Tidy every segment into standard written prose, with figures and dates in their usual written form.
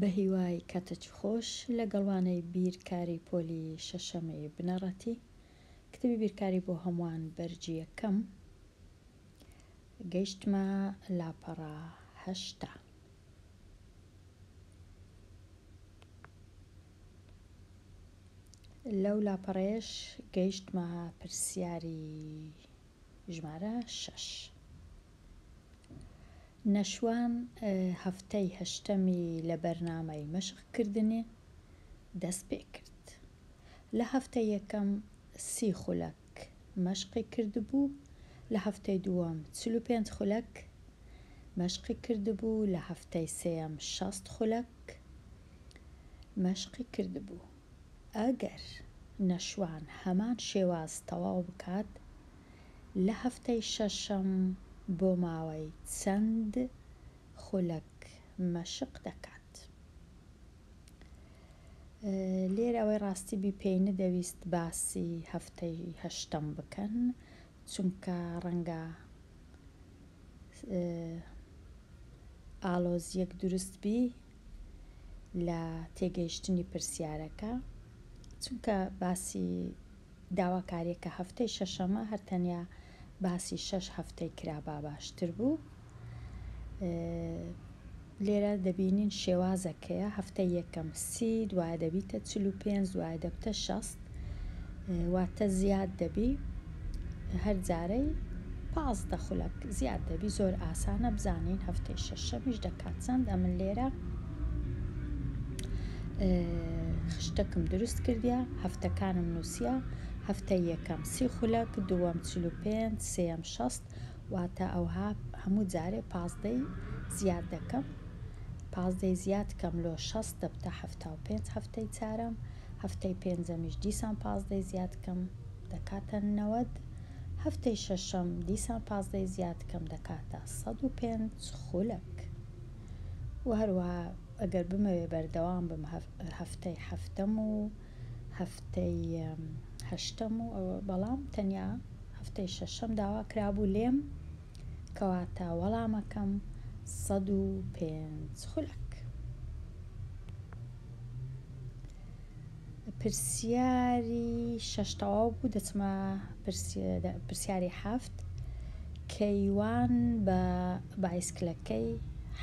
بەهیوای کاتێکی خۆش لەگەڵ وانەی بیرکاری پۆلی شەشەمی بنەڕەتی کتێبی بیرکاری بۆ هەمووان بەرگی یەکەم گەیشتمە لاپەڕە 80. لەو لاپەڕەیەش گەیشتمە پرسیاری ژمارە شەش. نەشوان هەفتەی هەشتەمی لە بەرنامەی مەشقکردنی دەست پێکرد. لە هەفتەی یەکەم 30 خولەک مەشقی کردبوو، لە هەفتەی دووەم 45 خولەک مەشقی کردبوو، لە هەفتەی سێیەم 60 خولەک مەشقی کردبوو. ئەگەر نەشوان هەمان شێواز تەواو بکات، لە هەفتەی شەشەم بۆ ماوەی چەند خولەک مەشق دەکات؟ لێرە ئەوەی ڕاستی بی پێی ندەویست باسی هەفتەی هەشتەم بکەن، چونکە ڕەنگە ئاڵۆزییەک دروست بی لە تێگەیشتنی پرسیارەکە، چونکە باسی داواکاریەکە هەفتەی شەشەمە، هەر تەنیا باسی شەش هەفتەی کرابا باشتر بوو. لێرە دەبینین شێوازەکەیە، هەفتەی یەکەم 30، دوایە دەبیتە 45، دوایە دەبتە 60، واتە زیاد دەبی هەر جارەی 15 خولەک زیاد دەبی. زۆر ئاسانە بزانین هەفتەی شەشەمیش دەکات چەند. ئەمن لێرە خشتەکم دروست کردیە، هەفتەکانم نووسیە، هەفتەی یەکەم 30 خولەک، دووەم 45، سێیەم 60، واتە ئەوها هەموو جارێ پازدەی زیاد دەکەم. پازدەی زیاد کەم لۆ 60 دەبتە 75 هەفتەی چارەم، هەفتەی پێنجەمیش دیسان پازدەی زیاد کەم دەکاتە 90، هەفتەی شەشەم دیسان پازدەی زیاد کەم دەکاتە 105 خولەک. و هەروەها ئەگەر بمەوێ بەردەوام بم هەفتەی حەفتەم و هەفتەی هەشتەم و ئەوە، بەڵام تەنیا هەفتەی شەشەم داوا کرابوو لێم، کەواتە وەڵامەکەم 105 خولەک. پرسیاری شەش تەواو بوو، دەچمە پرسیاری حەفت. کەیوان بە بایسکلەکەی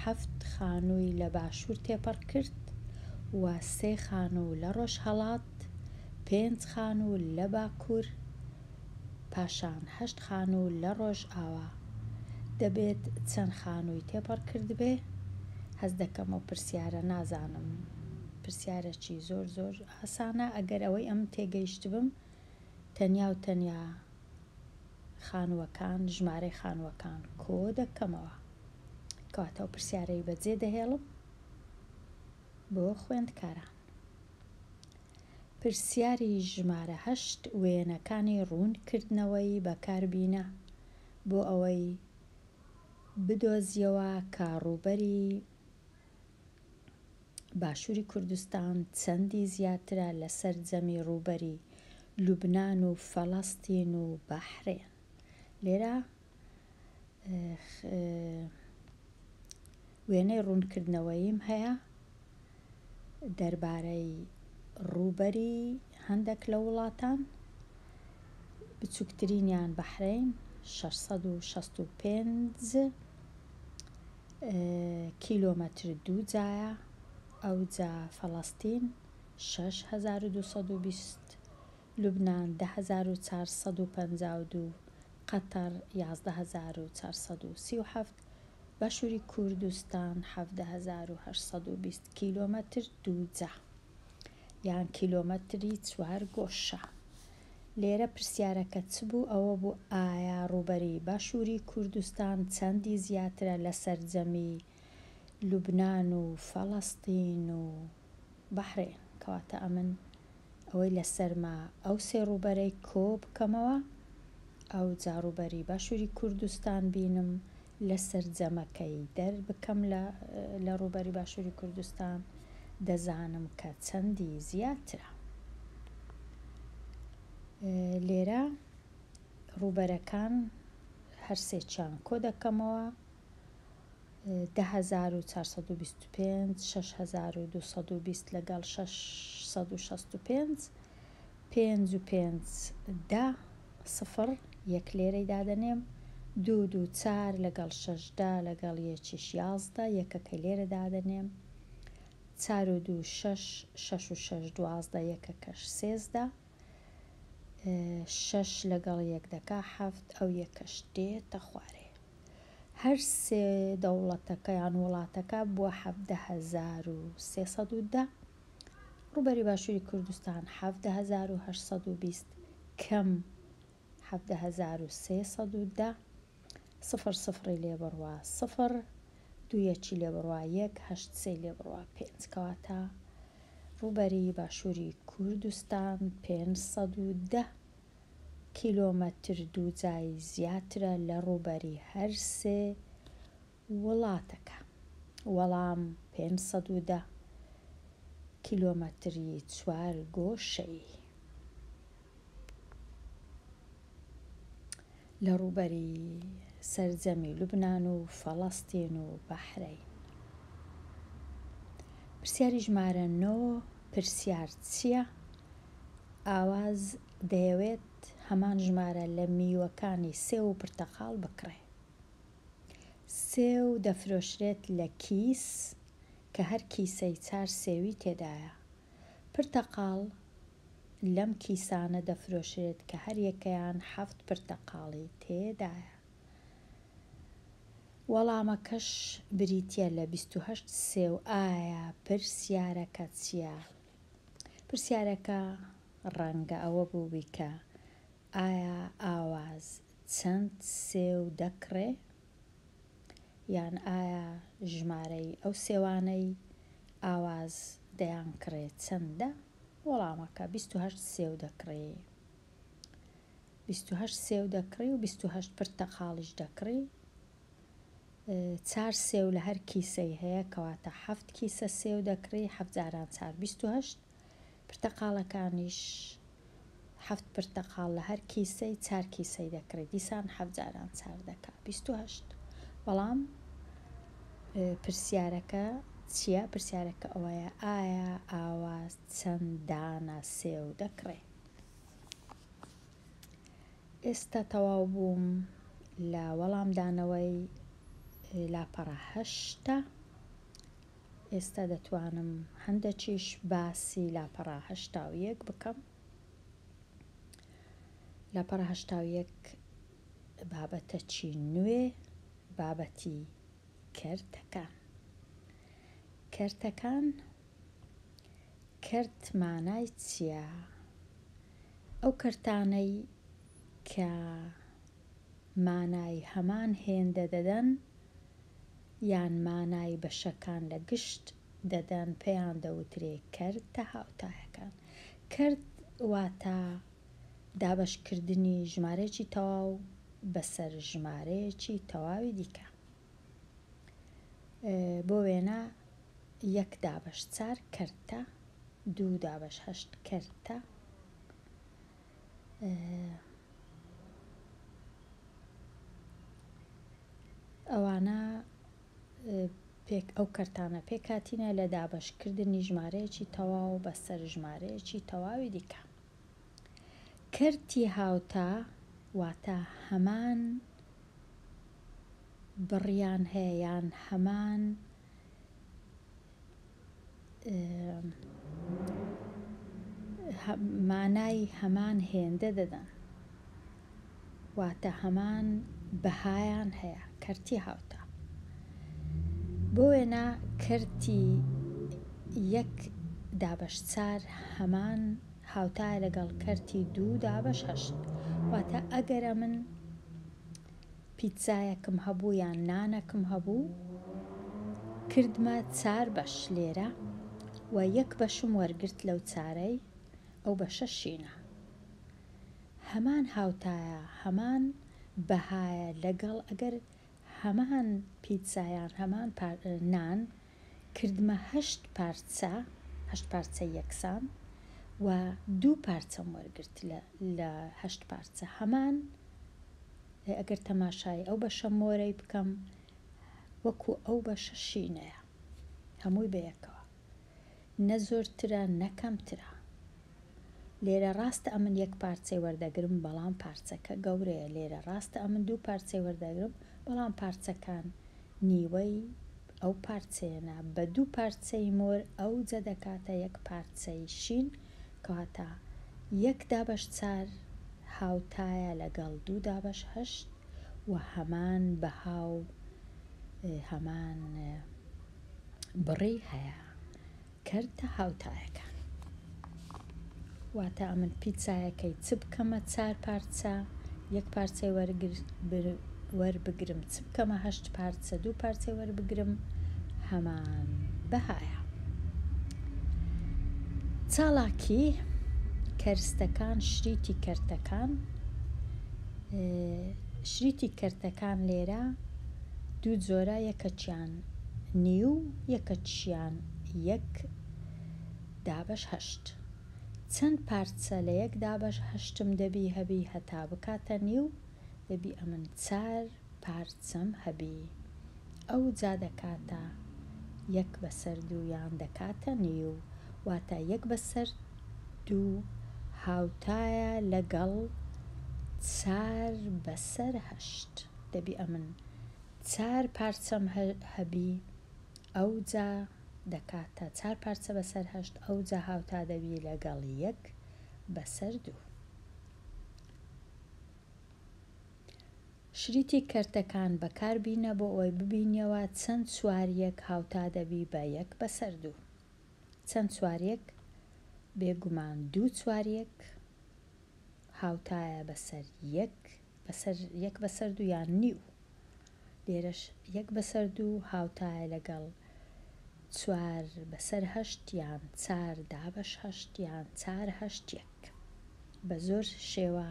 حەفت خانووی لە باشوور تێپەڕ کرد و سێ خانوو لە ڕۆژهەڵات، پێنج خانوو لە باکوور، پاشان هەشت خانوو لە ڕۆژئاوا. دەبێت چەند خانووی تێپەڕ کردبێ؟ هەست دەکەم ئەو پرسیارە نازانم. پرسیارەکی زۆر زۆر ئاسانە ئەگەر ئەوەی ئەم تێگەیشتبم تەنیا و تەنیا خانووەکان ژمارەی خانووەکان کۆ دەکەمەوە. کەواتە ئەو پرسیارەی بەجێ دەهێڵم بۆ خوێندکاران. پرسیاری ژمارە هەشت وێنەکانی ڕوونکردنەوەی بەکاربینە بۆ ئەوەی بدۆزیەوە کە ڕووبەری باشووری کوردستان چەندی زیاترە لە سەرجەمی ڕووبەری لوبنان و فەلەستین و بەحرێن. لێرە وێنەی ڕوونکردنەوەییم هەیە دەربارەی ڕووبەری هەندێک لە وڵاتان، بچووکترینیان بەحرەین 665 کیلۆمەتر دووجایە، ئەوجا فەڵەستین 6220، لوبنان 10452، قەتەر 11437، باشووری کوردستان 17820 کیلۆمەتر دووجا یان کیلۆمەتری چوارگۆشە. لێرە پرسیارەکە چ بوو؟ ئەوە بوو ئایا ڕووبەری باشووری کوردستان چەندی زیاترە لە سەرجەمی لوبنان و فەڵەستین و بەحرێن؟ کەواتە ئەمن ئەوەی لەسەرمە ئەو سێ ڕووبەرەی کۆ بکەمەوە، ئەوجا ڕووبەری باشووری کوردستان بینم لە سەرجەمەکەی دەربکەم لە ڕووبەری باشووری کوردستان دەزانم کە چەندی زیاترە. لێرە ڕووبەرەکان هەرسێکیان کۆ دەکەمەوە. 10425، 6220 لەگەڵ 665، پێنج و پێنج دە، سفڕ، یەک لێرەی دادەنێم، دوو دوو چار لەگەڵ شەش دە لەگەڵ یەکیش 11، یەکەکەی لێرە دادەنێم، چار و دوو شەش، شەش و شەش 12، یەکەکەش 13، شەش لەگەڵ یەک دەکا حەفت، ئەو یەکەش دێتە خوارێ. هەر سێ دەوڵەتەکە یان وڵاتەکە بووە 17310. ڕووبەری باشووری کوردستان 17820 کەم 17310، سفر سفری لێ بڕوا سفر، دوو یەکی لێ بڕوا یەک، هەشت سێی لێ بڕوا پێنج. کەواتە ڕووبەری باشووری کوردستان 510 کیلۆمەتر دووجای زیاترە لە ڕووبەری هەر سێ وڵاتەکە. وەڵام 510 کیلۆمەتری چوارگۆشەیی. لە ڕووبەری سەرجەمی لوبنان و فەڵەستین و بەحرەین. پرسیاری ژمارە نۆ، پرسیار چییە؟ ئاواز دەیەوێت هەمان ژمارە لە میوەکانی سێو و پرتەقاڵ بکڕێ. سێو دەفرۆشرێت لە کیس کە هەر کیسەی چار سێوی تێدایە. پرتەقاڵ لەم کیسانە دەفرۆشرێت کە هەر یەکەیان حەفت پرتەقاڵی تێدایە. وەڵامەکەش بریتییە لە 28 سێو. ئایا پرسیارەکە چییە؟ پرسیارەکە ڕەنگە ئەوە بووبی کە ئایا ئاواز چەند سێو دەکڕێ؟ یان ئایا ژمارەی ئەو سێوانەی ئاواز دەیانکڕێ چەندە؟ وەڵامەکە 28 سێو دەکڕی. 28 سێو دەکڕی و 28 پرتەقاڵیش دەکڕی. چار سێو لە هەر کیسەی هەیە، کەواتە حەفت کیسە سێو دەکڕی، حەفت جاران چار 28. پرتەقاڵەکانیش حەفت پرتەقاڵ لە هەر کیسەی چار کیسەی دەکڕی، دیسان حەفت جاران چار دەکا 28. بەڵام پرسیارەکە چییە؟ پرسیارەکە ئەوەیە ئایا ئاواز چەند دانە سێو دەکڕێ؟ ئێستا تەواو بووم لە وەڵامدانەوەی لاپەڕە هەشتا. ئێستا دەتوانم هەندەکیش باسی لاپەڕە 81 بکەم. لاپەڕە 81 بابەتەکی نوێ، بابەتی کەرتەکان. کەرتەکان، کەرت مانای چییە؟ ئەو کەرتانەی کە مانای هەمان هێندە دەدەن یان مانای بەشەکان لە گشت دەدەن پێیان دەوترێ کەرتە هاوتایەکان. کەرت واتە دابەشکردنی ژمارەیەکی تەواو بەسەر ژمارەیەکی تەواوی دیکە. بۆ وێنە یەک دابەش چار کەرتە، دوو دابەش هەشت کەرتە. ئەوانە پێک ئەو کەرتانە پێکهاتینە لە دابەشکردنی ژمارەیەکی تەواو بەسەر ژمارەیەکی تەواوی دیکە. کەرتی هاوتا واتە هەمان بڕیان هەیە یان هەمان مانای هەمان هێندە دەدەن، واتە هەمان بەهایان هەیە. کەرتی هاوتا بۆ وێنە کەرتی یەک دابەش چار هەمان هاوتایە لەگەڵ کەرتی دوو دابەش هەشت. واتە ئەگەر ئەمن پیتزایەکم هەبوو یان نانەکم هەبوو کردمە چار بەش لێرە و یەک بەشم وەرگرت لەو چارەی، ئەو بەشە شینە. هەمان هاوتایە، هەمان بەهایە لەگەڵ ئەگەر هەمان پیتزا یان هەمان نان کردمە هەشت پارچە، هەشت پارچەی یەکسان و دوو پارچەم وەرگرت لە هەشت پارچە. هەمان ئەگەر تەماشای ئەو بەشە مۆرەی بکەم. وەکو ئەو بەشە شینەیە هەمووی بەیەکەوە نە زۆرترە نە کەمترە. لێرە ڕاستە ئەمن یەک پارچەی وەردەگرم بەڵام پارچەکە گەورەیە لێرە ڕاستە ئەمن دوو پارچەی وەردەگرم بەڵام پارچەکان نیوەی ئەو پارچەیەنە بە دوو پارچەی مۆر ئەوجە دەکاتە یەک پارچەی شین کەواتە یەک دابەش چار هاوتایە لەگەڵ دوو دابەش هەشت و هەمان بەها و هەمان بڕی هەیە کەرتە هاوتایەکان. واتە ئەمن پیتزایەکەی چ بکەمە چار پارچە یەک پارچەی وەربگرم چ بکەمە هەشت پارچە دوو پارچەی وەربگرم هەمان بەهایە. چالاکی کەرستەکان شریتی کەرتەکان شریتی کەرتەکان لێرە دوو جۆرە یەکەکیان نیو یەکەکیان یەک دابەش هەشت. چەند پارچە لە یەک دابەش هەشتم دەبی هەبی هەتا بکاتە نیو دەبی ئەمن چار پارچەم هەبی ئەوجا دەکاتە یەک بەسەر دوو یان دەکاتە نیو واتە یەک بەسەر دوو هاوتایە لەگەڵ چار بەسەر هەشت دەبی ئەمن چار پارچەم هەبی ئەوجا دەکاتە چار پارچە بەسەر هەشت ئەوجا هاوتا دەبی لەگەڵ یەک بەسەر دوو. شریتی کەرتەکان بەکار بینە بۆ ئەوەی ببینیەوە چەند چوار یەک هاوتا دەبی بە یەک بەسەر دوو. چەند چوار یەک؟ بێگومان دوو چوار یەک هاوتایە بەسەر یەک بەسەر یەک بەسەر دوو یان نیو. لێرەش یەک بەسەر دوو هاوتایە لەگەڵ چوار بەسەر هەشت یان چار دابەش هەشت یان چار هەشت یەک. بە زۆر شێوە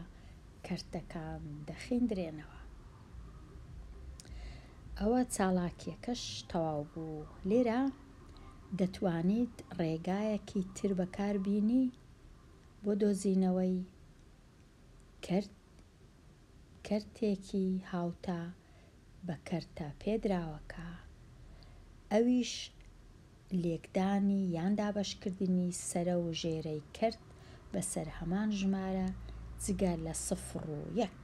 کەرتەکان دەخیندرێنەوە. ئەوە چاڵاکیەکەش تەواو بوو. لێرە دەتوانیت ڕێگایەکی تر بەکار بینی بۆ دۆزینەوەی کەرت کەرتێکی هاوتا بە کەرتە پێدراوەکە، ئەویش لێکدانی یان دابەشکردنی سەرە و ژێرەی کەرت بەسەر هەمان ژمارە جگە لە سفڕ و یەک.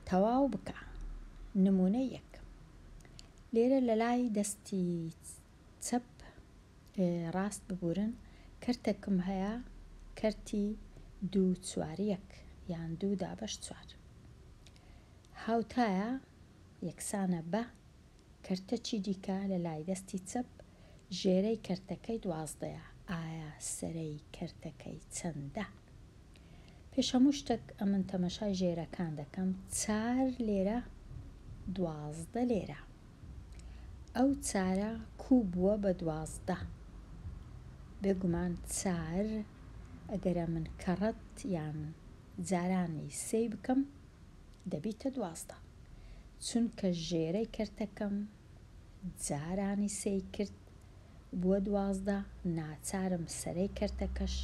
تەواو بکە. نموونە یەک. لێرە لەلای دەستی چەپ ڕاست ببورن کەرتەکم هەیە کەرتی دوو چوار یەک یان دوو دابەش چوار هاوتایە یەکسانە بە کەرتەکی دیکە لە لای دەستی چەپ ژێرەی کەرتەکەی دوازدەیە ئایا سەرەی کەرتەکەی چەندە؟ پێش هەموو شتەک ئەمن تەمەشای ژێرەکان دەکەم چار لێرە 12 لێرە ئەو چارە کوو بووە بە 12 بێگومان چار ئەگەر ئەمن کەڕەت یان جارانی سێی بکەم دەبیتە 12 چونکە ژێرەی کەرتەکەم جارانی سێی کرد بووە 12 ناچارم سەرەی کەرتەکەش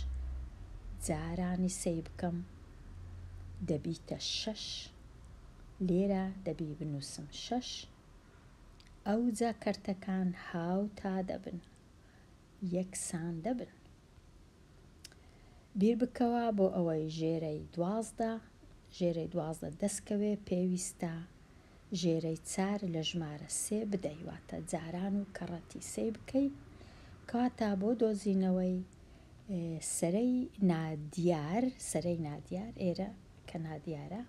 جارانی سێی بکەم دەبیتە شەش لێرە دەبی بنووسم شەش ئەوجا کەرتەکان هاوتا دەبن یەکسان دەبن. بیر بکەوە بۆ ئەوەی ژێرەی 12 ژێرەی 12 دەستکەوێ پێویستە ژێرەی چار لە ژمارە سێ بدەی واتە جاران و کەڕەتی سێی بکەی کەواتە بۆ دۆزینەوەی سەرەی نادیار سەرەی نادیار ئێرە کە نادیارە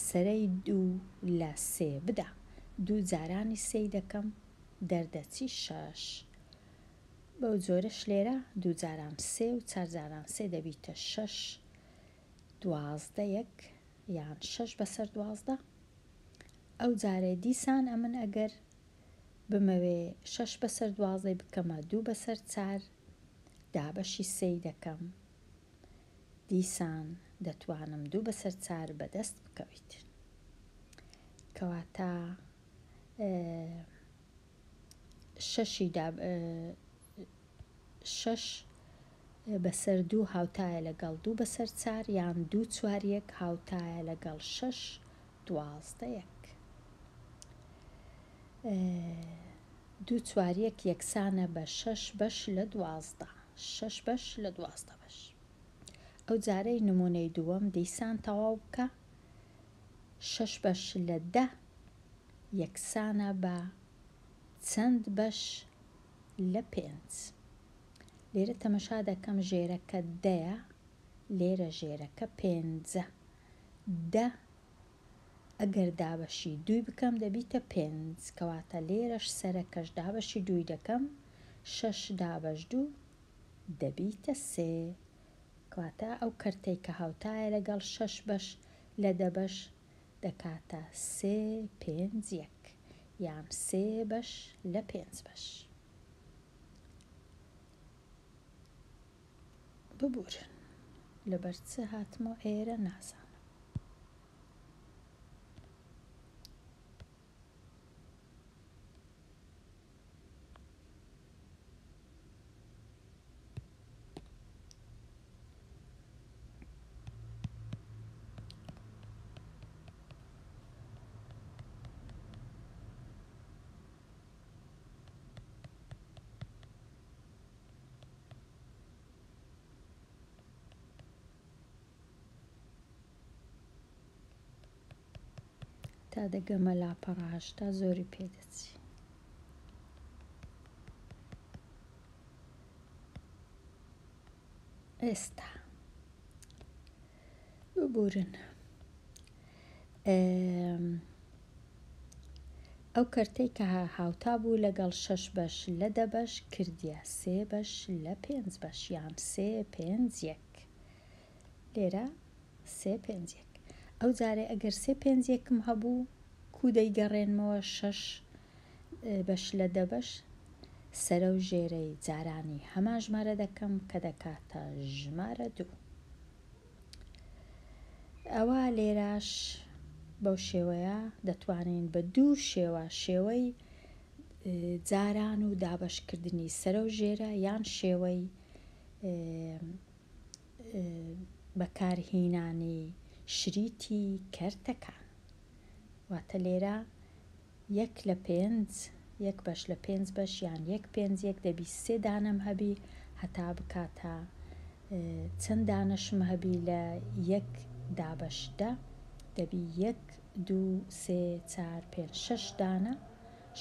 سەرەی دوو لە سێ بدە دوو جارانی سێی دەکەم دەردەچی شەش بەو جۆرەش لێرە دوو جاران سێ و چار جاران سێ دەبیتە شەش 12 یەک یان شەش بەسەر 12 ئەو جارێ دیسان ئەمن ئەگەر بمەوێ شەش بەسەر دوازدەی بکەمە دوو بەسەر چار دابەشی سێی دەکەم دیسان دەتوانم دوو بەسەر چار بەدەست بکەویت کەواتە شەشی شەش بەسەر دوو هاوتایە لەگەڵ دوو بەسەر چار یان دوو چوار یەک هاوتایە لەگەڵ شەش 12 یەک. دوو چوار یەک یەکسانە بە شەش بەش لە 12، شەش بەش لە 12 بەش. ئەو جارەی نمونەی دووەم دیسان تەواو بکە، شەش بەش لە 10 یەکسانە بە چەند بەش لە پێنج. لێرە تەمەشا دەکەم ژێرەکە دەیە، لێرە ژێرەکە پێنجە. دە ئەگەر دابەشی دووی بکەم دەبیتە پێنج، کەواتە لێرەش سەرەکەش دابەشی دووی دەکەم، شەش دابەش دوو دەبیتە سێ. کەواتە ئەو کەرتەی کە هاوتایە لەگەڵ شەش بەش لە دە بەش دەکاتە سێ پێنج یەک یان سێ بەش لە پێنج بەش. ببورن لەبەر چ هاتمەوە ئێرە نازانم. تا دەگەمە لاپەڕە 80 زۆری پێدەچی. ئێستا ببورن ئەو کەرتەی کە هاوتا بوو لەگەڵ شەش بەش لە دە بەش کردیە سێ بەش لە پێنج بەش یان سێ پێنج یەک. لێرە سێ پێنج یەک. ئەو جارێ ئەگەر سێ پێنج یەکم هەبوو کو دەیگەڕێنمەوە شەش بەش لە دە بەش، سەرە و ژێرەی جارانی هەمان ژمارە دەکەم کە دەکاتە ژمارە دوو. ئەوا لێرەش بەو شێوەیە دەتوانین بە دوو شێوە، شێوەی جاران و دابەشکردنی سەرە و ژێرە یان شێوەی بەکارهینانی شریتی کەرتەکان. واتە لێرە یەک لە پێنج، یەک بەش لە پێنج بەش یان یەک پێنج یەک دەبی سێ دانەم هەبی هەتا بکاتە چەند دانەشم هەبی لە یەک دابەش دە دەبی یەک دوو سێ چار پێنج شەش دانە،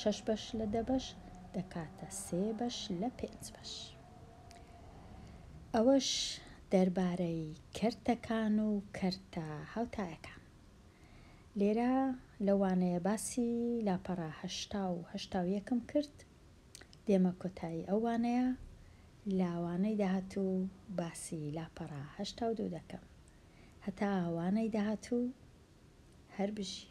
شەش بەش لە دە بەش دەکاتە سێ بەش لە پێنج بەش. ئەوەش دەربارەی کەرتەکان و کەرتە هاوتایەکان. لێرە لەو وانەیە باسی لاپەڕە 80 و 81م کرد. دێمە کۆتایی ئەو وانەیە. لە وانەی داهاتوو باسی لاپەڕە 82 دەکەم. هەتا وانەی داهاتوو هەر بژی.